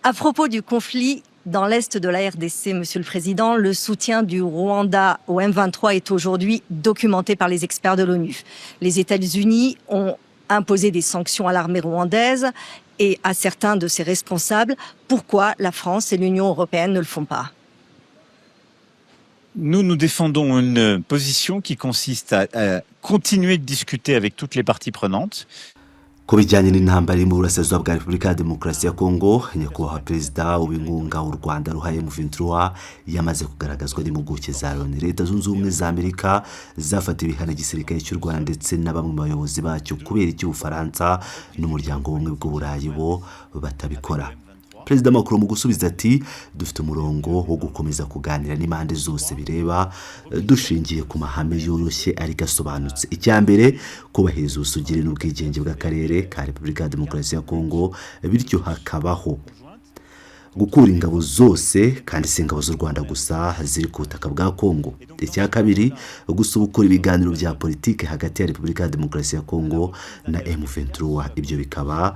À propos du conflit dans l'est de la RDC, Monsieur le Président, le soutien du Rwanda au M23 est aujourd'hui documenté par les experts de l'ONU. Les États-Unis ont imposé des sanctions à l'armée rwandaise et à certains de ses responsables. Pourquoi la France et l'Union européenne ne le font pas? Nous, nous défendons une position qui consiste à continuer de discuter avec toutes les parties prenantes. Ku bijyanye n'intambara iri mu burasirazuba bwa Repubulika ya Demokarasi ya Kongo, nyakubahwa perezida, w'inkunga u Rwanda ruha M23 yamaze kugaragazwa n'impuguke za Loni. Leta Zunze Ubumwe za Amerika zafatiwe ibihano igisirikare cy'u Rwanda ndetse na bamwe mu bayobozi bacyo. Kubera iki Ubufaransa n'Umuryango w'Ubumwe bw'Uburayi bo batabikora? Perezida Macron mu gusubiza ati: "Dufite umurongo wo gukomeza kuganira n'impande zose bireba, dushingiye ku mahame yoroshye ariko asobanutse. Icya mbere, kubahiriza ubusugire n'ubwigenge bw'akarere ka Repubulika ya Demokarasi ya Kongo, bityo hakabaho gukura ingabo zose, kandi si ingabo z'u Rwanda gusa, ziri ku butaka bwa Kongo. Icya kabiri, gusubukura ibiganiro bya politiki hagati ya Repubulika ya Demokarasi ya Kongo na M23, ibyo bikaba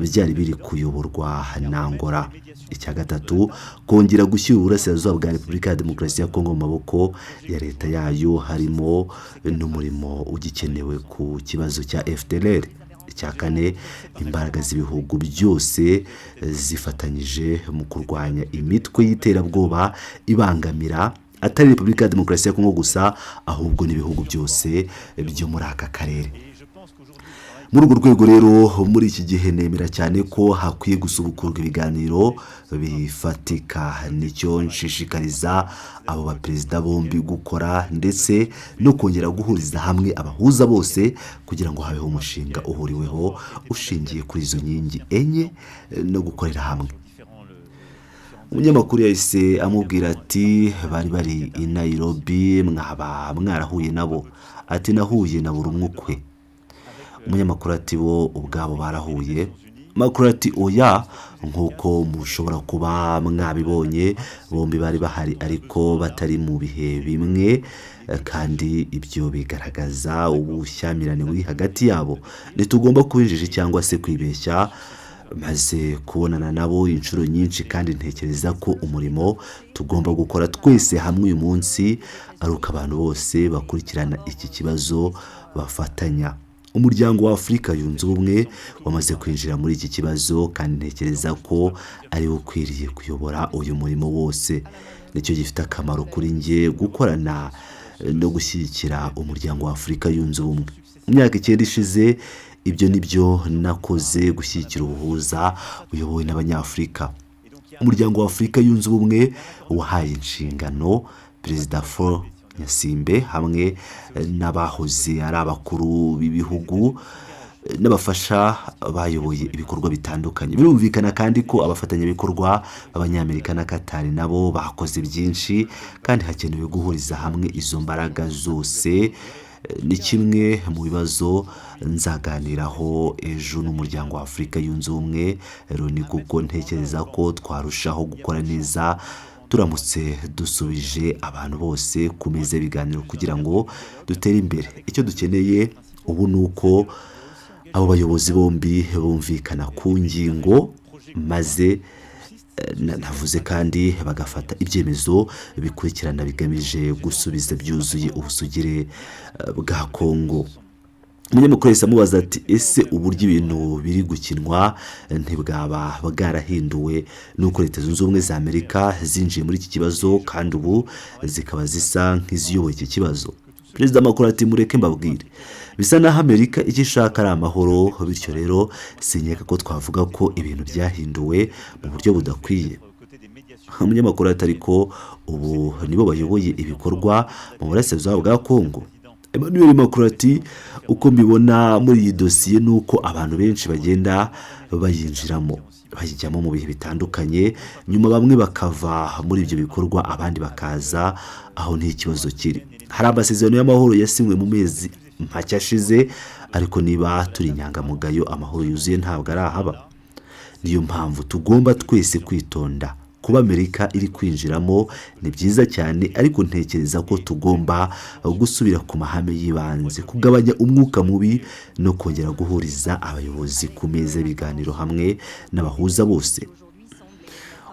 byari biri kuyoborwa na Angola. Icya gatatu, kongera gushyira uburasirazuba bwa Repubulika ya Demokarasi ya Kongo mu maboko ya leta yayo, harimo n'umurimo ugikenewe ku kibazo cya FDLR. Icya kane, imbaraga z'ibihugu byose zifatanyije mu kurwanya imitwe y'iterabwoba ibangamira atari Repubulika ya Demokarasi ya Kongo gusa, ahubwo n'ibihugu byose byo muri aka karere. Muri urwo rwego rero, muri iki gihe nemera cyane ko hakwiye gusubukurwa ibiganiro bifatika. Nicyo nshishikariza abo baperezida bombi gukora, ndetse no kongera guhuriza hamwe abahuza bose kugira ngo habeho umushinga uhuriweho ushingiye kuri izo nkingi enye no gukorera hamwe." Umunyamakuru yahise amubwira ati: "Bari bari i Nairobi, mwaba mwarahuye nabo?" Ati: "Nahuye na buri umwe ukwe." Umunyamakuru ati: "Bo ubwabo barahuye?" Macron ati: "Oya, nk'uko mushobora kuba mwabibonye, bombi bari bahari ariko batari mu bihe bimwe, kandi ibyo bigaragaza ubushyamirane buri hagati yabo. Ntitugomba kuba injiji cyangwa se kwibeshya. Maze kubonana nabo inshuro nyinshi, kandi ntekereza ko umurimo tugomba gukora twese hamwe uyu munsi ari uko abantu bose bakurikirana iki kibazo bafatanya. Umuryango wa Afurika Yunze Ubumwe wamaze kwinjira muri iki kibazo, kandi ntekereza ko ariwo ukwiriye kuyobora uyu murimo wose. Nicyo gifite akamaro kuri njye, gukorana no gushyigikira Umuryango wa Afurika Yunze Ubumwe. Mu myaka 9 ishize, ibyo ni byo nakoze, gushyigikira ubuhuza buyobowe n'Abanyafurika. Umuryango wa Afurika Yunze Ubumwe wahaye inshingano Perezida Faure Gnassingbé hamwe n'abahoze ari abakuru b'ibihugu n'abafasha bayoboye ibikorwa bitandukanye. Birumvikana kandi ko abafatanyabikorwa b'Abanyamerika na Katari nabo bakoze byinshi, kandi hakenewe guhuriza hamwe izo mbaraga zose. Ni kimwe mu bibazo nzaganiraho ejo n'Umuryango wa Afurika Yunze Ubumwe, Loni, kuko ntekereza ko twarushaho gukora neza turamutse dusubije abantu bose ku meza y'ibiganiro kugira ngo dutere imbere. Icyo dukeneye ubu ni uko abo bayobozi bombi bumvikana ku ngingo maze navuze, kandi bagafata ibyemezo bikurikirana bigamije gusubiza byuzuye ubusugire bwa Kongo." Umunyamakuru yahise amubaza ati: "Ese uburyo ibintu biri gukinwa ntibwaba bwarahinduwe n'uko Leta Zunze Ubumwe za Amerika zinjiye muri iki kibazo, kandi ubu zikaba zisa nk'iziyoboye iki kibazo?" Perezida Macron ati: "Mureke mbabwire, bisa n'aho Amerika icyo ishaka ari amahoro. Bityo rero sinkeka ko twavuga ko ibintu byahinduwe mu buryo budakwiye." Umunyamakuru ati: "Ariko ubu nibo bayoboye ibikorwa mu burasirazuba bwa Kongo?" Emmanuel Macron ati: "Uko mbibona muri iyi dosiye ni uko abantu benshi bagenda bayinjiramo, bayijyamo mu bihe bitandukanye, nyuma bamwe bakava muri ibyo bikorwa, abandi bakaza. Aho nta kibazo kiri. Hari amasezerano y'amahoro yasinywe mu mezi make ashize, ariko niba turi inyangamugayo, amahoro yuzuye ntabwo arahaba. Niyo mpamvu tugomba twese kwitonda. Kuba Amerika iri kwinjiramo ni byiza cyane, ariko ntekereza ko tugomba gusubira ku mahame y'ibanze, kugabanya umwuka mubi no kongera guhuriza abayobozi ku meza y'ibiganiro hamwe n'abahuza bose."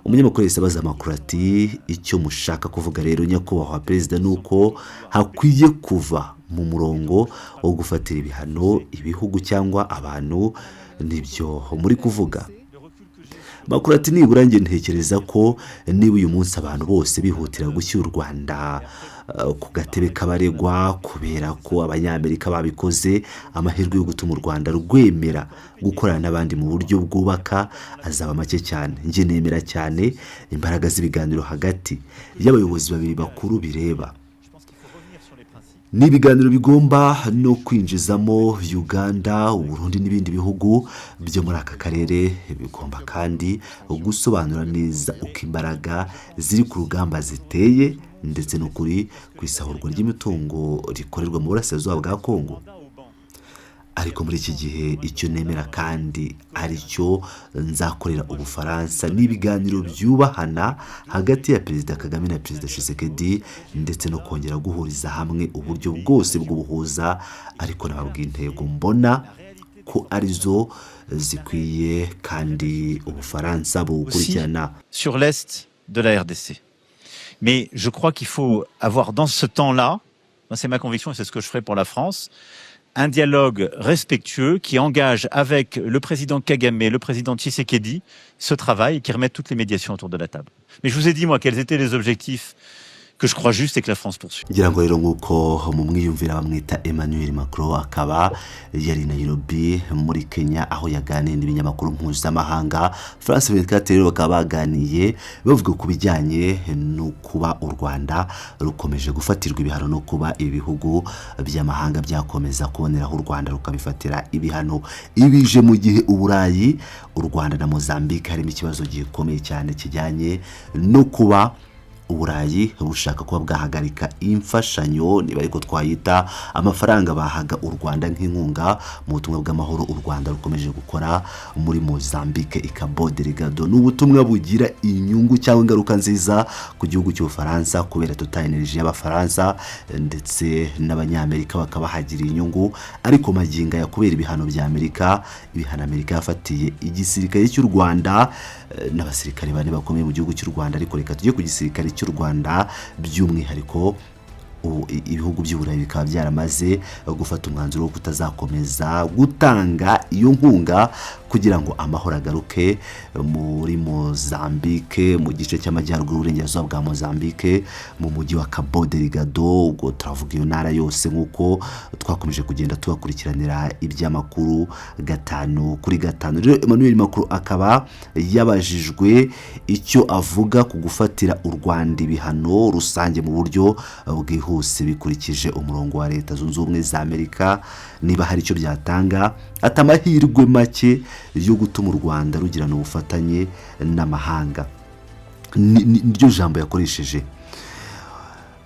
Umunyamakuru yahise abaza Macron ati: "Icyo mushaka kuvuga rero, nyakubahwa perezida, ni uko hakwiye kuva mu murongo wo gufatira ibihano ibihugu cyangwa abantu, nibyo muri kuvuga?" Macron ati: "Nibura njye ntekereza ko niba uyu munsi abantu bose bihutira gushyira u Rwanda ku gatebe k'abaregwa kubera ko Abanyamerika babikoze, amahirwe yo gutuma u Rwanda rwemera gukorana n'abandi mu buryo bwubaka azaba make cyane. Njye nemera cyane imbaraga z'ibiganiro hagati y'abayobozi babiri bakuru bireba. Ni ibiganiro bigomba no kwinjizamo Uganda, Uburundi n'ibindi bihugu byo muri aka karere. Bigomba kandi gusobanura neza uko imbaraga ziri ku rugamba ziteye, ndetse n'ukuri ku isahurwa ry'imitungo rikorerwa mu burasirazuba bwa Kongo. Ariko muri iki gihe, icyo nemera kandi aricyo nzakorera Ubufaransa ni ibiganiro byubahana hagati ya Perezida Kagame na Perezida Tshisekedi, ndetse no kongera guhuriza hamwe uburyo bwose bw'ubuhuza. Ariko nababwiye intego mbona ko arizo zikwiye kandi Ubufaransa bukurikirana." Sur l'est de la RDC. Mais je crois qu'il faut avoir dans ce temps-là, moi c'est ma conviction et c'est ce que je ferai pour la France, un dialogue respectueux qui engage avec le président Kagame, le président Tshisekedi, ce travail et qui remette toutes les médiations autour de la table. Mais je vous ai dit, moi, quels étaient les objectifs que je crois justes et que la France poursuit. Ngira ngo rero nk'uko mu mwiyumvira, bamwita Emmanuel Macron, akaba yari Nairobi muri Kenya, aho yaganiye n'ibinyamakuru mpuzamahanga France 24. Rero bakaba baganiye bavuga ku bijyanye no kuba u Rwanda rukomeje gufatirwa ibihano, no kuba ibihugu by'amahanga byakomeza kuboneraho u Rwanda rukabifatira ibihano. Ibije mu gihe Uburayi, u Rwanda na Mozambique harimo ikibazo gikomeye cyane kijyanye no kuba Uburayi bushaka kuba bwahagarika imfashanyo, niba ariko twayita, amafaranga bahaga u Rwanda nk'inkunga mu butumwa bw'amahoro u Rwanda rukomeje gukora muri Mozambique i Cabo Delgado. Ni ubutumwa bugira inyungu cyangwa ingaruka nziza ku gihugu cy'Ubufaransa kubera Total Energies y'Abafaransa, ndetse n'Abanyamerika bakaba bahagiriye inyungu. Ariko magingo aya, kubera ibihano bya Amerika, ibihano Amerika yafatiye igisirikare cy'u Rwanda n'abasirikare bane bakomeye mu gihugu cy'u Rwanda, ariko reka tujye ku gisirikare cy'u Rwanda by'umwihariko, ubu ibihugu by'Uburayi bikaba byaramaze gufata umwanzuro wo kutazakomeza gutanga iyo nkunga kugira ngo amahoro agaruke muri Mozambique, mu gice cy'amajyaruguru y'uburengerazuba bwa Mozambique, mu mujyi wa Cabo Delgado. Ubwo turavuga iyo ntara yose, nk'uko twakomeje kugenda tubakurikiranira iby'amakuru gatanu kuri gatanu. Rero Emmanuel Macron akaba yabajijwe icyo avuga ku gufatira u Rwanda ibihano rusange mu buryo bwihuse bikurikije umurongo wa Leta Zunze Ubumwe za Amerika, niba hari icyo byatanga. Ati: "Amahirwe make yo gutuma u Rwanda rugirana ubufatanye n'amahanga." Niryo jambo yakoresheje.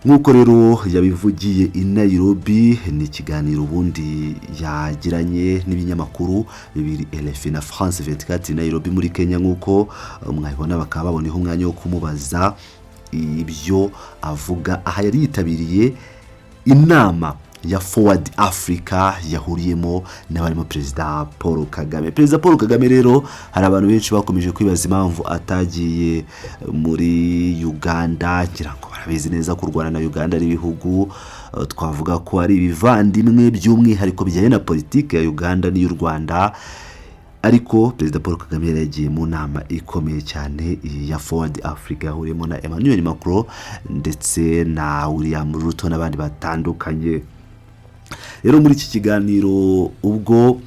Nk'uko rero yabivugiye i Nairobi, ni ikiganiro ubundi yagiranye n'ibinyamakuru bibiri, RFI na France 24, i Nairobi muri Kenya. Nk'uko mwabibona, bakaba baboneho umwanya wo kumubaza ibyo avuga. Aha yari yitabiriye inama ya Forward Africa yahuriyemo n'abarimo Perezida Paul Kagame. Perezida Paul Kagame rero, hari abantu benshi bakomeje kwibaza impamvu atagiye muri Uganda. Ngira ngo barabizi neza ko u Rwanda na Uganda ari ibihugu twavuga ko ari ibivandimwe, by'umwihariko bijyanye na politiki ya Uganda n'iy'u Rwanda. Ariko Perezida Paul Kagame yari yagiye mu nama ikomeye cyane ya Forward Africa yahuriyemo na Emmanuel Macron ndetse na William Ruto n'abandi batandukanye. Rero muri iki kiganiro, ubwo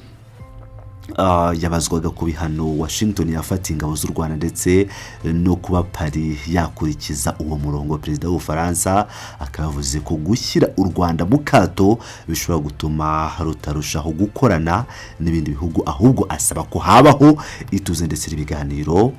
yabazwaga ku bihano Washington yafatiye ingabo z'u Rwanda ndetse no kuba Paris yakurikiza uwo murongo, perezida w'Ubufaransa akaba yavuze ko gushyira u Rwanda mu kato bishobora gutuma rutarushaho gukorana n'ibindi bihugu, ahubwo asaba ko habaho ituze ndetse n'ibiganiro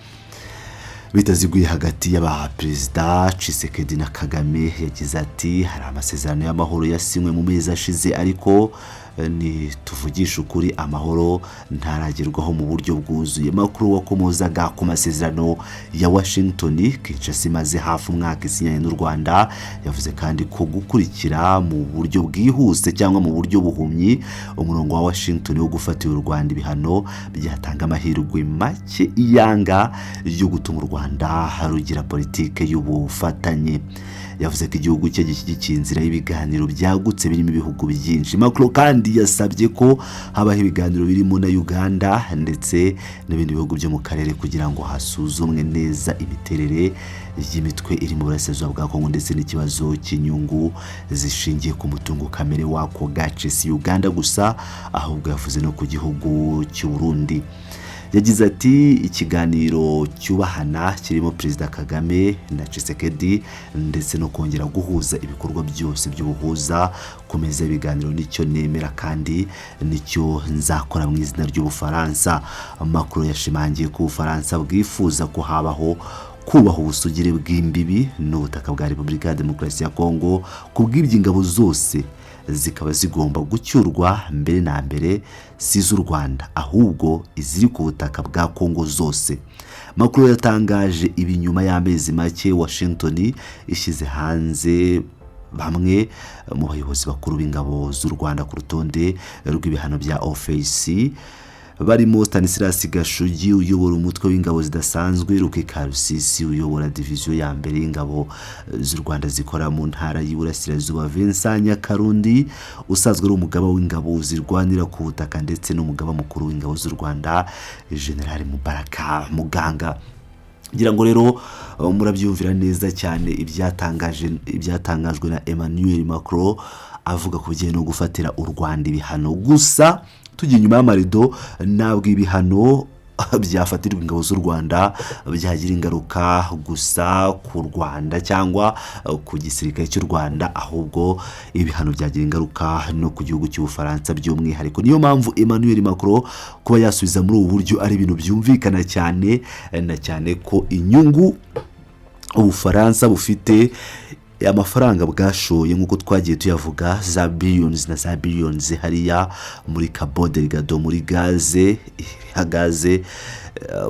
bitaziguye hagati y'abaperezida Tshisekedi na Kagame. Yagize ati: "Hari amasezerano y'amahoro yasinywe mu mezi ashize, ariko Ni tuvugisha ukuri, amahoro ntaragerwaho mu buryo bwuzuye. Macron wakomozaga ku masezerano ya Washington Kinshasa imaze hafi umwaka isinyanye n'u Rwanda, yavuze kandi ko gukurikira mu buryo bwihuse cyangwa mu buryo buhumyi umurongo wa Washington wo gufatira u Rwanda ibihano byatanga amahirwe make iyanga yo gutuma u Rwanda rugira politike y'ubufatanye. Yavuze ko igihugu cye gishyigikiye inzira y'ibiganiro byagutse birimo ibihugu byinshi. Macron kandi yasabye ko habaho ibiganiro birimo na Uganda ndetse n'ibindi bihugu byo mu karere kugira ngo hasuzumwe neza imiterere y'imitwe iri mu burasirazuba bwa Kongo ndetse n'ikibazo cy'inyungu zishingiye ku mutungo kamere w'ako gace. Si Uganda gusa, ahubwo yavuze no ku gihugu cy'u Burundi. Yagize ati: "Ikiganiro cyubahana kirimo Perezida Kagame na Tshisekedi ndetse no kongera guhuza ibikorwa byose by'ubuhuza ku meza y'ibiganiro nicyo nemera kandi nicyo nzakora mu izina ry'Ubufaransa." Macron yashimangiye ko Ubufaransa bwifuza ko habaho kubaha ubusugire bw'imbibi n'ubutaka bwa Repubulika ya Demokarasi ya Kongo, ku bw'ibyo ingabo zose zikaba zigomba gucyurwa mbere na mbere, si iz'u Rwanda ahubwo iziri ku butaka bwa Kongo zose. Macron yatangaje ibi nyuma y'amezi make Washington ishyize hanze bamwe mu bayobozi bakuru b'ingabo z'u Rwanda ku rutonde rw'ibihano bya OFAC, barimo Stanislas Gashugi uyobora umutwe w'ingabo zidasanzwe, Ruki Karusisi uyobora diviziyo ya mbere y'ingabo z'u Rwanda zikora mu ntara y'Iburasirazuba, Vincent Nyakarundi usanzwe ari umugaba w'ingabo zirwanira ku butaka ndetse n'umugaba mukuru w'ingabo z'u Rwanda, General Mubaraka Muganga. Ngira ngo rero murabyumvira neza cyane ibyatangajwe na Emmanuel Macron avuga ku bijyanye no gufatira u Rwanda ibihano. Gusa tujya inyuma y'amarido, ntabwo ibihano byafatirwa ingabo z'u Rwanda byagira ingaruka gusa ku Rwanda cyangwa ku gisirikare cy'u Rwanda, ahubwo ibihano byagira ingaruka no ku gihugu cy'Ubufaransa by'umwihariko. Niyo mpamvu Emmanuel Macron kuba yasubiza muri ubu buryo ari ibintu byumvikana cyane, na cyane ko inyungu Ubufaransa bufite, amafaranga bwashoye nk'uko twagiye tuyavuga, za billions na za billions hariya muri Cabo Delgado, muri gaze gaze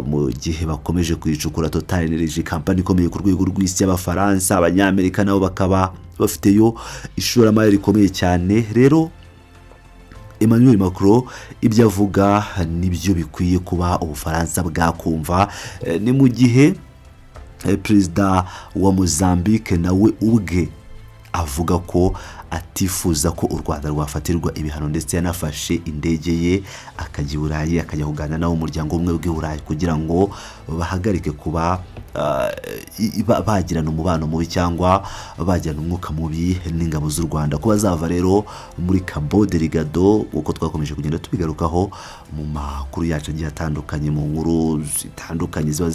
mu gihe bakomeje kuyicukura. Total Energy, kampani ikomeye ku rwego rw'isi y'Abafaransa, Abanyamerika nabo bakaba bafiteyo ishoramari rikomeye cyane. Rero Emmanuel Macron ibyo avuga nibyo bikwiye kuba Ubufaransa bwakumva. Ni mu gihe Perezida wa Mozambique nawe ubwe avuga ko atifuza ko u Rwanda rwafatirwa ibihano, ndetse yanafashe indege ye akajya i Burayi, akajya kuganira nabo mu Muryango Umwe bw'i Burayi kugira ngo bahagarike kuba bagirana umubano mubi cyangwa bagirana umwuka mubi n'ingabo z'u Rwanda ko bazava rero muri Cabo Delgado, uko twakomeje kugenda tubigarukaho mu makuru yacu agiye atandukanye, mu nkuru zitandukanye ziba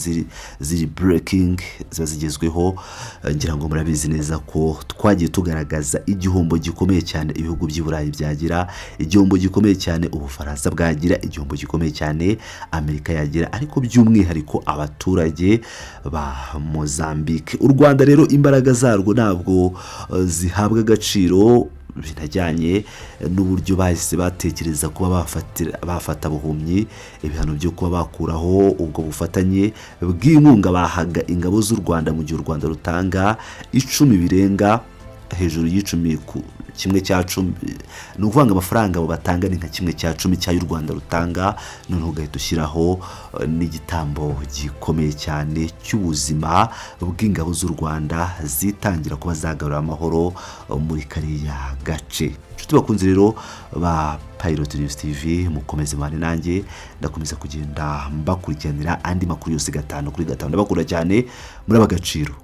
ziri breaking, ziba zigezweho. Ngira ngo murabizi neza ko twagiye tugaragaza igihombo gikomeye cyane ibihugu by'i Burayi byagira, igihombo gikomeye cyane Ubufaransa bwagira, igihombo gikomeye cyane Amerika yagira, ariko by'umwihariko abaturage ba Mozambique. U Rwanda rero imbaraga zarwo ntabwo zihabwa agaciro, binajyanye n'uburyo bahise batekereza kuba bafata buhumyi ibihano byo kuba bakuraho ubwo bufatanye bw'inkunga bahaga ingabo z'u Rwanda, mu gihe u Rwanda rutanga 10 birenga hejuru y'icumi ku 1/10. Ni ukuvuga ngo amafaranga abo batanga ni nka 1/10 cy'ayo u Rwanda rutanga, noneho ugahita ushyiraho n'igitambo gikomeye cyane cy'ubuzima bw'ingabo z'u Rwanda zitangira kuba zagarura amahoro muri kariya gace. Inshuti bakunze rero ba Pilot News TV, mukomeze mubane nanjye, ndakomeza kugenda mbakurikiranira andi makuru yose gatanu kuri gatanu. Ndabakunda cyane, muri ab'agaciro.